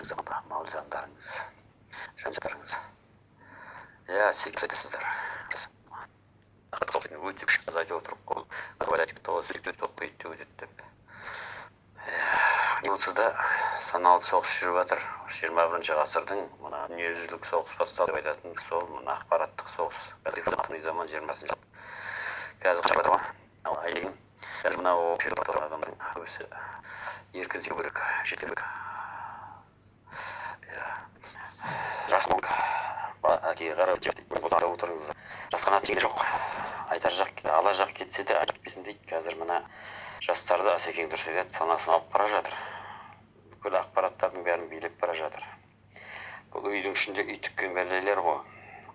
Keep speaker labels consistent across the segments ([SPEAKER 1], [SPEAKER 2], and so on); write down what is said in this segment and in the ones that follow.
[SPEAKER 1] Өздеріңіз аман ба, мал жандарыңыз, жан жақтарыңыз. Иә, сегіз айтасыздар. Өте күшті айтып отыр қой. Деп. Не болса да саналы соғыс жүріп жатыр. 21 ғасырдың мына дүниежүзілік соғыс басталды деп айтатын сол мына ақпараттық соғыс. Заман 20-шы қазір жатыр ғой. Ал қазір мынау адамдардың көбісі еркін сөйлеу керек, жету керек. Иә. Жас әкеге қарап отырыңыз. Жасқанатын жоқ. Айтар жақ, ала жақ кетсе де айтпесін дейді. Қазір мына жастарды Асекең дұрыс айтады, санасын алып бара жатыр. Бүкіл ақпараттардың бәрін билеп бара жатыр. Бұл үйдің ішінде үй тіккен бәлелер ғой.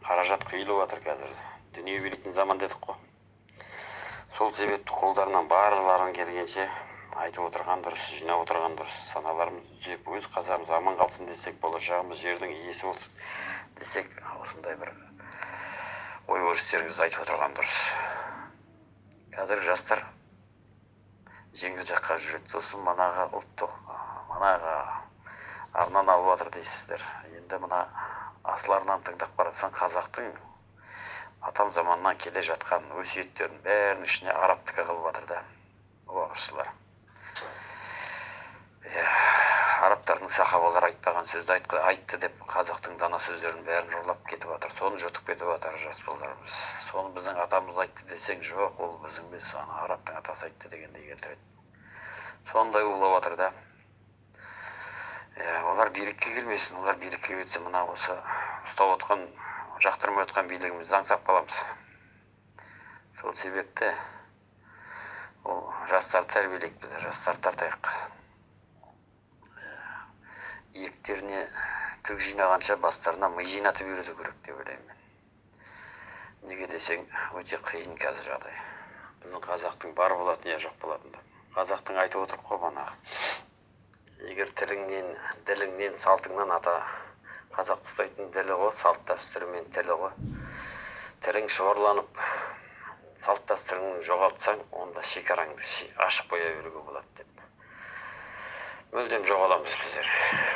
[SPEAKER 1] Қаражат құйылып жатыр қазір. Дүние билейтін заман дедік қой. Сол себепті қолдарынан барларың келгенше айтып отырған дұрыс, жинап отырған дұрыс. Саналарымызды түзеп, өз қазағымыз аман қалсын десек, болашағымыз жердің иесі болсын десек, осындай бір ой өрістеріңізді айтып отырған дұрыс. Қазір жастар жеңіл жаққа жүреді. Сосын манағы ұлттық, манағы арнаны алып жатыр дейсіздер. Енді мына асыл арнаны тыңдап қарасаң, қазақтың атам заманнан келе жатқан өсиеттерін бәрінің ішіне арабтікі қылып жатыр да уағызшылар. Арабтардың сахабалары айтпаған сөзді айтты деп қазақтың дана сөздерін бәрін ұрлап кетіп жатыр. Соны жұтып кетіп жатыр жас балдарымыз. Соны біздің атамыз айтты десең, жоқ, ол біздің емес, ана арабтың атасы айтты дегендей келтіреді. Сондай улап жатыр да. Олар билікке келмесін, олар билікке келсе мына осы ұстап отқан, жақтырмай отқан билігімізді аңсап қаламыз. Сол себепті ол жастарды тәрбиелейік, біз жастарды тартайық. Иектеріне түк жинағанша бастарына ми жинатып үйрету керек деп ойлаймын мен. Неге десең, өте қиын қазір жағдай. Біздің қазақтың бар болатын, я жоқ болатын деп. Қазақтың айтып отыр қой манағы. Егер тіліңнен, діліңнен, салтыңнан ата қазақ ұстайтын ділі ғой, салт дәстүрі мен тілі ғой. Тілің шорланып, салт дәстүріңді жоғалтсаң, онда шекараңды ашып қоя беруге болады деп. Мүлдем жоғаламыз біздер.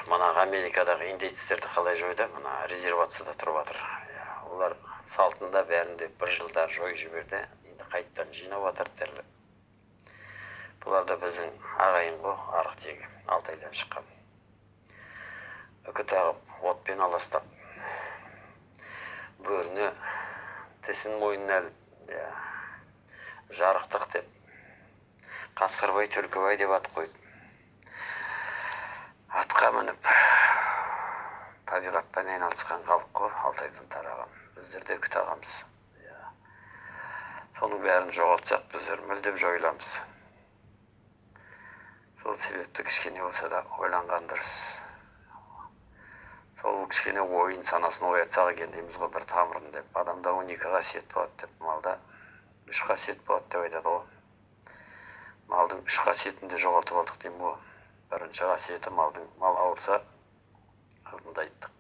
[SPEAKER 1] Манағы Америкадағы индейцтерді қалай жойды, мына резервацияда тұрып жатыр. Олар салтында бәрінде бір жылда жойып жіберді, енді қайтадан жинап жатыр тірлік. Бұлар да біздің ағайын ғой, арық тегі, Алтайдан шыққан. Үкі тағып, отпен аластап, бөріні тісін мойнына іліп, жарықтық деп, Қасқырбай, Түлкібай деп ат қойып, атқа мініп, табиғатпен айналысқан халық қой, Алтайдан тараған. Біздер де үкі тағамыз. Соның бәрін жоғалтсақ, біздер мүлдем жойыламыз. Сол себепті кішкене болса да ойланған дұрыс. Сол кішкене ойын санасын оятсақ екен дейміз ғой, бір тамырын деп. Адамда 12 қасиет болады деп, малда 3 қасиет болады деп айтады ғой. Малдың 3 қасиетін де жоғалтып алдық деймін ғой. Бірінші қасиеті малдың, мал ауырса, алдында айттық,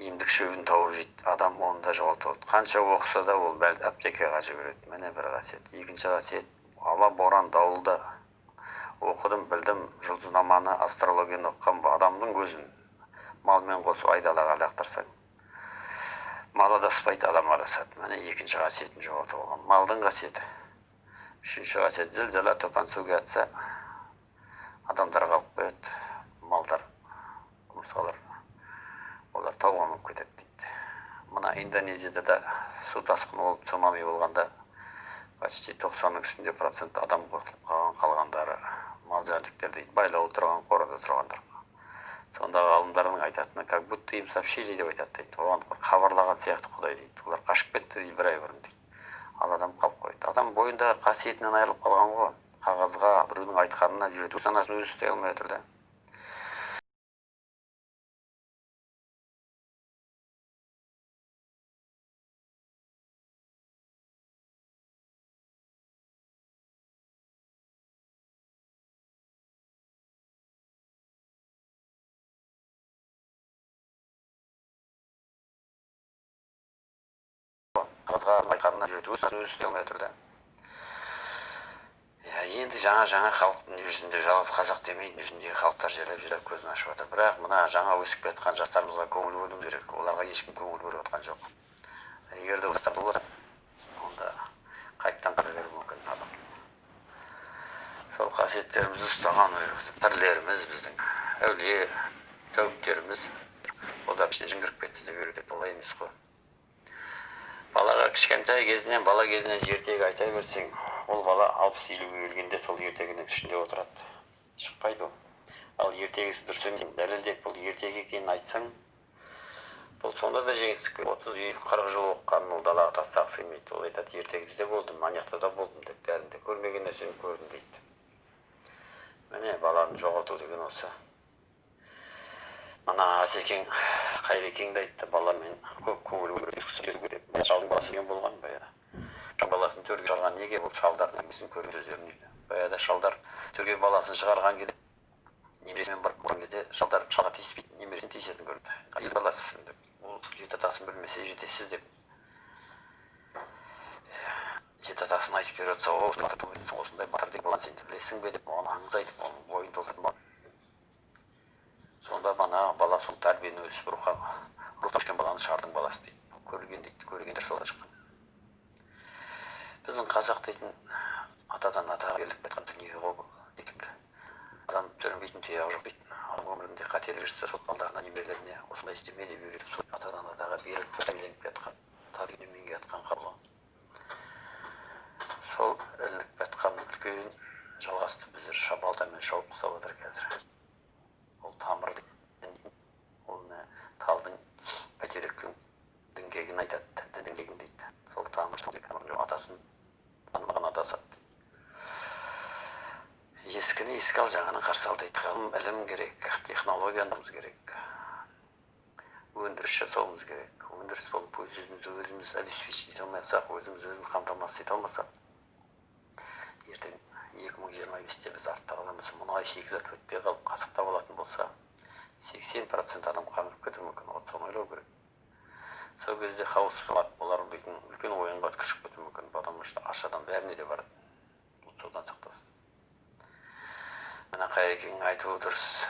[SPEAKER 1] емдік шөбін тауып жейді, адам оны да жоғалтып алды. Қанша оқыса да ол бәлі аптекаға жібереді. Міне бір қасиет. Екінші қасиет, ала боран дауылда оқыдым, білдім, жұлдызнаманы, астрологияны оқыған адамның көзін малмен қосып айдалаға лақтырсаң, мал адаспайды, адам адасады. Міне екінші қасиетін жоғалтып алған малдың қасиеті. Үшінші қасиет, зілзала, топан су келсе, адамдар қалып қояды, малдар, құмырсқалар, олар тауға мініп кетеді дейді. Мына Индонезияда да су тасқыны болып, цунами болғанда почти 90-ның үстінде процент адам қорқытылып қалған, қалғандары мал жәндіктер дейді, байлаулы тұрған, қорада тұрғандар. Сондағы ғалымдардың айтатыны, как будто им сообщили деп айтады дейді. Оған хабарлаған сияқты Құдай дейді. Олар қашып кетті дейді бір ай бұрын дейді. Ал адам қалып қойды. Адам бойындағы қасиетінен айырылып қалған ғой. Қағазға, біреудің айтқанына жүреді. Өз санасын өзі ұстай алмай отыр да. Қағазға, айтқанына жүреді. Өз санасын өзі ұстай алмай отыр да. Енді Енді жаңа халық дүниежүзінде, жалғыз қазақ демей, дүниежүзіндегі халықтар жайлап-жайлап көзін ашып жатыр. Бірақ мына жаңа өсіп келе жатқан жастарымызға көңіл бөлу керек. Оларға ешкім көңіл бөліп жатқан жоқ. Егер де жастар болса, онда қайтадан қара беруі мүмкін адам. Сол қасиеттерімізді ұстаған пірлеріміз, біздің әулие тәуіптеріміз, олар ішіне жын кіріп кетті деп үйретеді. Олай емес қой. Балаға кішкентай кезінен, бала кезінен ертегі айта берсең, ол бала 60-50-ге келгенде сол ертегінің ішінде отырады, шықпайды ол. Ал ертегісі дұрыс емес, дәлелдеп бұл ертегі екенін айтсаң, бұл сонда да жеңістік. 30-40 жыл оқығанын ол далаға тастағысы келмейді. Ол айтады, ертегіде де болдым, ана жақта да болдым деп, бәрінде көрмеген нәрсені көрдім дейді. Міне, баланы жоғалту деген осы. Ана Асекең, Қайрекең де айтты, баламен көп көңіл бөлу керек. Шалдың баласы деген болған баяғыда. Баласын төрге шығарған неге? Бұл шалдардың әңгімесін көріп өздерін дейді. Баяғыда шалдар төрге баласын шығарған кезде, немересімен барып болған кезде шалдар шалға тиіспейді, немересіне тиісетін көрінді. Ел баласысың деп. Ол жеті атасын білмесе жетесіз деп. Жеті атасын айтып беріп жатса, о, осындай батыр деген болған, сен білесің бе деп, оған аңыз айтып, оның бойын толтырып. Сонда бана бала сол тәрбиені өсіп, рухтан өскен баланы шардың баласы дейді. Көрген дейді, көргендер солай шыққан. Біздің қазақ дейтін атадан атаға беріліп жатқан дүние ғой бұл. Адам түрінбейтін тұяғы жоқ дейтін. Адам өмірінде қателік жасаса, сол балдарына, немерелеріне осындай істеме деп үйретіп, сол атадан атаға беріліп, тәрбиеленіп жатқан, тәрбиеленіп жатқан қабыл. Сол ілініп жатқан үлкен жалғасты біздер шабалтамен шауып тастап жатыр қазір. Ол тамыр, ол не, талдың, бәйтеректің діңгегін айтады, діңгегін дейді. Сол тамыр атасын танымаған адасады. Ескіні еске ал, жаңаны қарсы ал дейді. Ғылым, ілім керек, технологияны керек, өндіріс жасауымыз керек. Өндіріс болып өз өзімізді өзіміз обеспечить ете алмасақ, өзіміз өзіміз қамтамасыз ете алмасақ, ертең 2025-те біз артта қаламыз. Мұнай шикізат өтпей қалып қасықтап алатын болса, 80% адам қаңғырып кетуі мүмкін. Вот соны ойлау керек. Сол кезде хаос болады, олар дейтін үлкен ойынға кірісіп кетуі мүмкін, потому что аш адам бәріне де барады. Бұл содан сақтасын. Мына Қайрекеңнің айтуы дұрыс.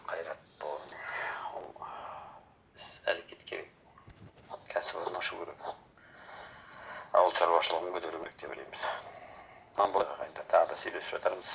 [SPEAKER 1] Қайрат бол, ол іс әрекет керек. Кәсіпорын ашу керек. Ауыл шаруашылығын көтеру керек деп ойлаймыз. Аман бол, ағайындар, тағы да сөйлесіп жатармыз.